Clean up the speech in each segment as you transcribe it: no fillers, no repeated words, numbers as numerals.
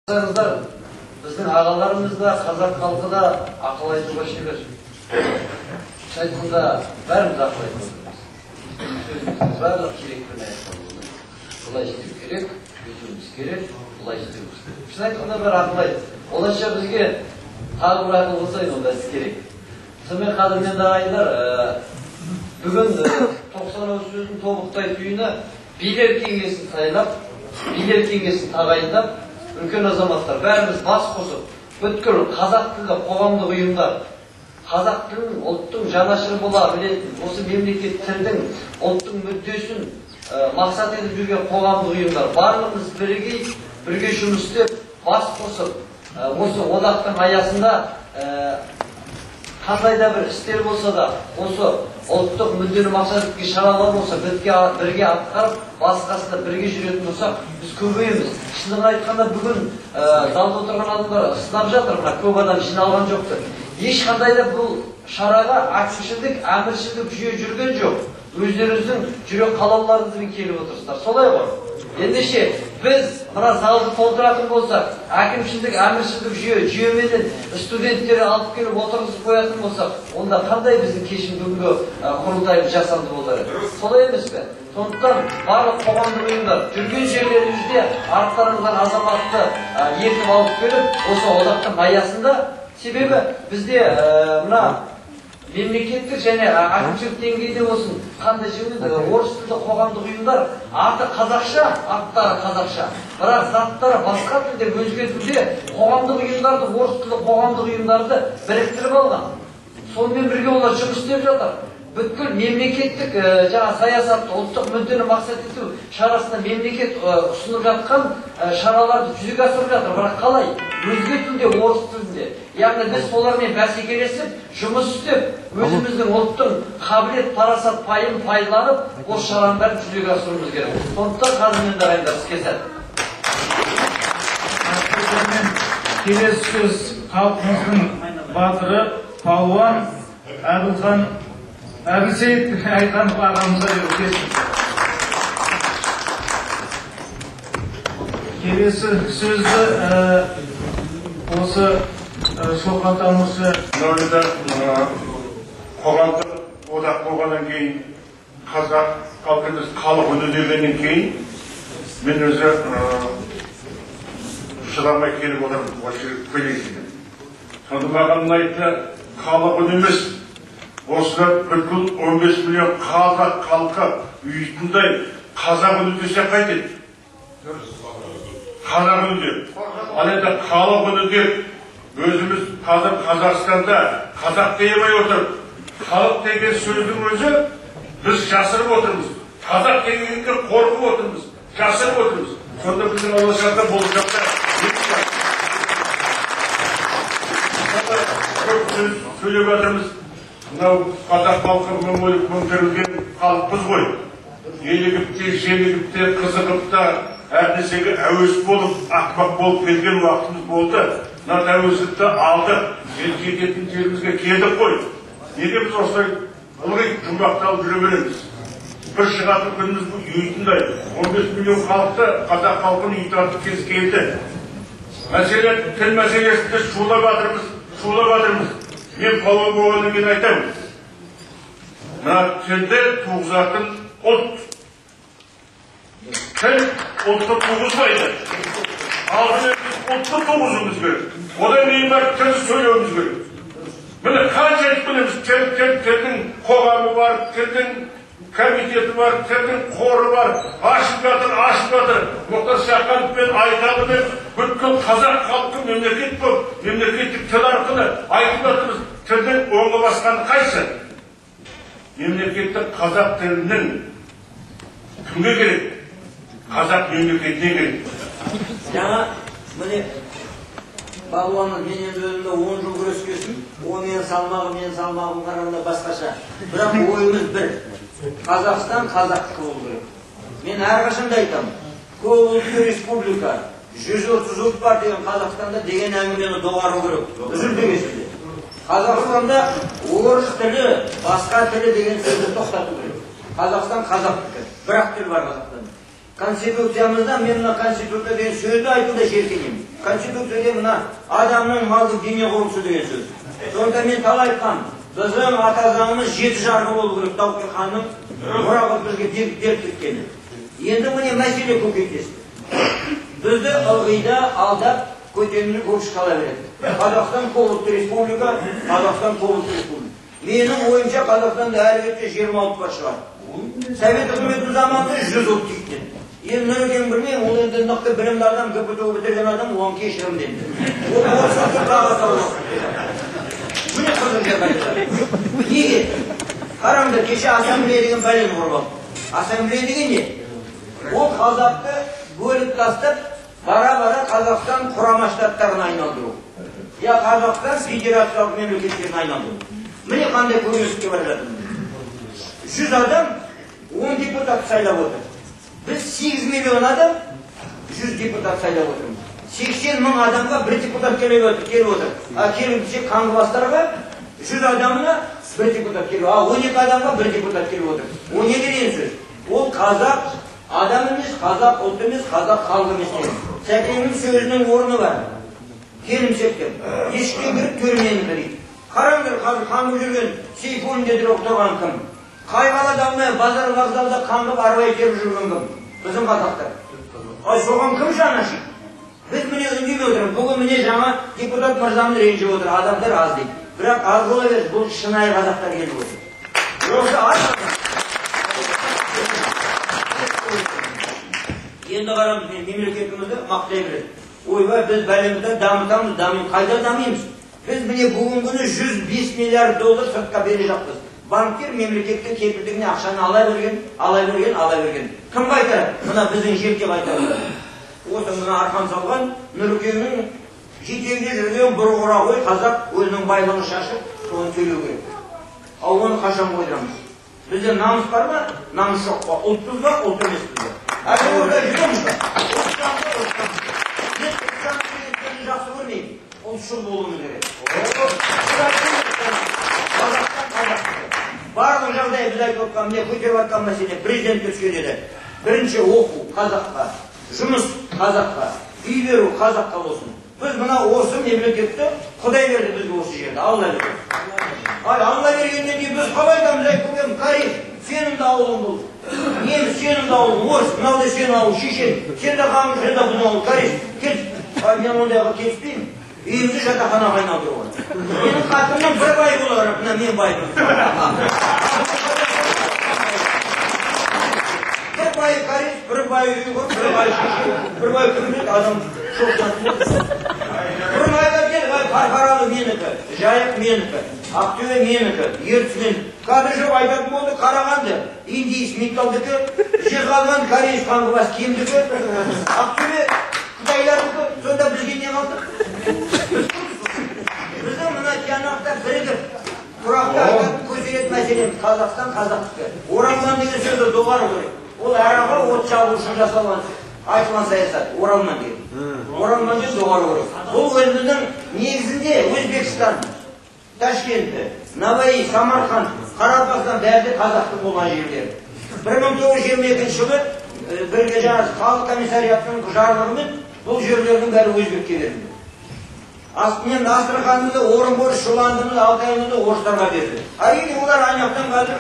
Біздің ағаларымыз да, қазақ халқы да ақыл айтуға шебер. Шын айтқанда, бәріміз ақыл айтып отырмыз. Сөзіміздің барлығы керекпен аяқталуы. Бұлай істеу керек, бүйтуіміз керек, бұлай істеуіміз керек. Шын айтқанда, бәрі ақыл айтты. Олайша бізге тағы бір ақыл қосайын, онда іс керек. Сонымен, қадірменді ағайындар, бүгін 90 ауыз сөздің тобықтай түйіні билер кеңесін сайлап, билер кеңесін тағайындап, үлкен азаматтар бәріміз бас қосып, бүткіл қазақ тілді қоғамдық ұйымдар, қазақ тілін ұлттың жанашыры бола білетін, осы мемлекет тілдің ұлттың мүддесін мақсат етіп жүрген қоғамдық ұйымдар барлығымыз бірге жұмыс істеп, бас қосып, осы одақтың аясында қандай да бір істер болса да, осы ұлттық мүддені мақсат еткен шаралар болса, бірге атқарып, басқасында бірге жүретін болсақ, біз көбейеміз. Шынын айтқанда, бүгін залда отырған адамдар сынап жатыр, мына көп адам жиналған жоқты. Ешқандай да бұл шараға әкімшілдік, әміршілдік жүйе жүрген жоқ. Өздеріңіздің жүрек қалауларыңызбен келіп отырсыздар. Солай ғой. Ендеше, біз мына залды толтыратын болсақ, әкімшілдік, әміршілдік жүйеменен студенттері алып келіп отырғызып қоятын болсақ, онда қандай біздің кешім бүгінгі құрылтайымыз жасанды болар еді? Солай емес пе? Сондықтан барлық қоғамдық ұйымдар жүрген жерлеріңізде арттарыңыздан азаматты ертіп алып келіп, осы одақтың аясында, себебі бізде мына мемлекеттік және әкімшілік деңгейде болсын, қандай жерде орыс тілді қоғамдық ұйымдар аты қазақша, аттары қазақша, бірақ заттары басқа тілде, өзге тілде қоғамдық ұйымдарды, орыс тілді қоғамдық ұйымдарды біріктіріп алған. Сонымен бірге олар жұмыс істеп жатыр. Бүткіл мемлекеттік жаңа саясатты, ұлттық мүддені мақсат ету шарасында мемлекет ұсынып жатқан шараларды жүзеге асырып жатыр. Бірақ қалай? Өзге тілде, орыс тілінде. Яғни біз солармен бәсекелесіп, жұмыс істеп, өзіміздің ұлттың қабілет, парасат пайын пайдаланып, осы шараның бәрін жүзеге асыруымыз керек. Сондықтан қадірменді ағайындар, іске сәт. Келесі сөз халқымыздың батыры, палуан Әбілхан Әбілсейіт Айтханов ағамызға берілсін. Келесі сөзді осы шоқантанушы Мынау қоғамдық одақ болғаннан кейін, қазақ халқымыз халық үні дегеннен кейін мен өзі шыдамай келіп отырмын осы жерге. Сонда маған ұнайтыны халық үні емес, осыда бүткіл 15 миллион қазақ халқы ұйытындай қазақ үні десе қайтеді? Қазақ үні деп. Ал енді халық үні деп өзіміз қазір Қазақстанда қазақ дей алмай отырып, халық деген сөздің өзі біз жасырып отырмыз. Қазақ дегенге қорқып отырмыз, жасырып отырмыз. Сонда біздің алашарда болашақта көп сөз сөйлеп жатырмыз. Мынау қазақ халқы мың өліп мың тірілген халықпыз ғой. Елігіп те, желігіп те, қызығып та, әр нәрсеге әуес болып, ақымақ болып келген уақытымыз болды. Мына тәуелсіздікті алдық, енді жететін жерімізге келдік қой. Неге біз осылай ылғи жұмбақталып жүре береміз? Бір шығатын күніміз бұл ұйытындай. 15 миллион халықты, қазақ халқын ұйытатын кез келді. Мәселе, тіл мәселесінде шулап жатырмыз, шулап жатырмыз. Мен палуан болғаннан кейін айтамын. Мына тілді туғызатын ұлт. Тіл ұлтты туғызбайды. Алдымен біз ұлтты туғызуымыз керек. Одан кейін барып тіл сөйлеуіміз керек. Міне қанша айтып келеміз, тіл, тіл, тілдің қоғамы бар, тілдің комитеті бар, тілдің қоры бар, ашып жатыр, ашып жатыр. Мұхтар Шахановпен Айталымен бүткіл қазақ халқы мемлекет болып, мемлекеттік тіл арқылы айтып жатырмыз. Тілдің оңы басқаны қайсы? Мемлекеттік қазақ тілінің кімге керек? Қазақ мемлекетіне керек. Жаңа міне балуанның мен енді өзімде 10 жыл күрескесін, ол менің салмағым, менің салмағым қарағанда басқаша. Бірақ ойымыз бір. Қазақстан қазақтікі болу керек. Мен әрқашан да айтамын. Көп ұлтты республика, 130 ұлт бар деген Қазақстанда деген әңгімені доғару керек. Үзілді кесілді. Қазақстанда орыс тілі, басқа тілі деген сөзді тоқтату керек. Қазақстан қазақтікі. Бір-ақ тіл бар Қазақстанда. Конституциямызда мен мына конституция деген сөзді айтуда жеркенемін. Конституция деген мына адамның малдық дене құрылысы деген сөз. Сондықтан мен талай айтқанмын, біздің ата заңымыз 7 жарғы болу керек, Тауке ханның мұра қылып бізге беріп кеткені. Енді міне мәселе көкейтесті. Бізді ылғи да алдап көтеріліп көпшік қала береді. Қазақстан көпұлтты республика, Қазақстан көпұлтты республика. Менің ойымша Қазақстанда әлі бетте 20 ұлт бар шығар. Совет үкіметінің заманында 100 ұлт дейтін. Енді Нұрекең білмеймін, ол енді нақты білімді адам, КПТУ бітірген адам, оған кешірім деді. Ол орыс ұлтты тағы атауы. Міне қызық жер қайда. Неге? Қараңдар, кеше ассамблея деген бәлені құрып алды. Ассамблея деген не? Ол қазақты бөліп тастап, бара-бара Қазақстан құрама штаттарына айналдыру. Я Қазақстан федерациялық мемлекеттеріне айналдыру. Міне қандай көрініске бара жатырмыз. 100 адам 10 депутат сайлап отыр. Біз 8 миллион адам 100 депутат сайлап отырмыз. 80 мың адамға бір депутат келіп отыр. А келіп десе қаңғыбастарға 100 адамына бір депутат келіп, а 12 адамға бір депутат келіп отыр. О не деген сөз? Ол қазақ адам емес, қазақ ұлт емес, қазақ халық емес деген. Сәкеннің сөзінің орны бар. Келімсек деп. Есіктен кіріп төрменікі дейді. Қараңдар, қазір қаңғып жүрген Сейфуллин деп отырған кім? Қай қалада алмай, базар вокзалда қаңғып арба итеріп жүрген кім? Біздің қазақтар. Ай, соған кім жаны ашиды? Біз міне үндемей отырмыз. Бүгін міне жаңа депутат мырзамыз ренжіп отыр. Адамдар аз дейді. Бірақ аз бола берсін, бұл шынайы қазақтар келіп отыр. Осы аз. Енді қараңыз, мемлекетімізді мақтай береді. Ойбай, біз бәлемізді дамытамыз, дамимыз. Қайда дамимыз? Біз міне бүгінгі күні 105 миллиард доллар сыртқа бере жатырмыз. Банктер мемлекеттің кепілдігіне ақшаны ала берген, ала берген, ала берген. Кім қайтарады? Мына біздің желке қайтарады. Осы мына арқан салған Нұрекеңнің жетегінде жүрген бұрғыра қой қазақ өзінің байлығын шашып, соны төлеу керек. Ал оны қашан қойдырамыз? Бізде намыс бар ма? Намыс жоқ па? Ұлтпыз ба? Ұлт емеспіз бе? Әлі орда жүреміз ба? Мен ұлтжанды деген сөзді жақсы көрмеймін. Ұлтшыл болуымыз керек. Барлық жағдай біз айтып отқан, міне көтеріп жатқан мәселе президентке түскен еді. Бірінші оқу қазаққа, жұмыс қазаққа, үй беру қазаққа болсын. Біз мына осы мемлекетті Құдай берді бізге осы жерді, Алла берді. Ал Алла бергеннен кейін біз қалай айтамыз, әй көкем, кореец, сенің де ауылың бұл. Неміс, сенің де ауылың, орыс, мынау да сенің ауылың, шешен, сен де қаңғыр, сен де бұның ауылың, кореец, кел. Ай, мен ондайға келіспеймін. Үйімді жатақханаға айналдыруға. Менің қатынымның бір байы болар, мына мен баймын. Бір байы кореец, бір байы ұйғыр, бір байы шешен, бір байы кім біледі, адам шоқтанып. Бұрын айтатын еді, Қарқаралы менікі, Жайық менікі, Ақтөбе менікі, Ертіс менікі. Қазір жоқ айтатын болды, Қарағанды, индиец Митталдікі, Жезқазған кореец қаңғыбас кемдікі, Ақтөбе қытайлардікі. Сонда бізге не қалды? Біздің мына тиянақта бірігіп, тұрақты айтатын көтеретін мәселеміз Қазақстан қазақтікі. Оралман деген сөзді доғару керек. Ол араға от шабу үшін жасалған айтылған саясат, оралман деген. Оралман деген доғару керек. Бұл өзіміздің негізінде Өзбекстан, Ташкенті, Наваи, Самарқанд, Қарақалпақстан бәрі де қазақтың болған жерлері. 1922 жылы бірге жаңағы халық комиссариатының жарлығымен бұл жерлердің бәрі өзбекке берілді. Мен Астраханды, Орынбор, Шуландыны, Алтайымды орыстарға берді. Әрине олар аяқтан қазір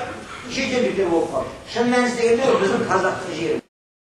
шетелдіктер болып қалды. Шын мәнісінде біздің қазақтың жері.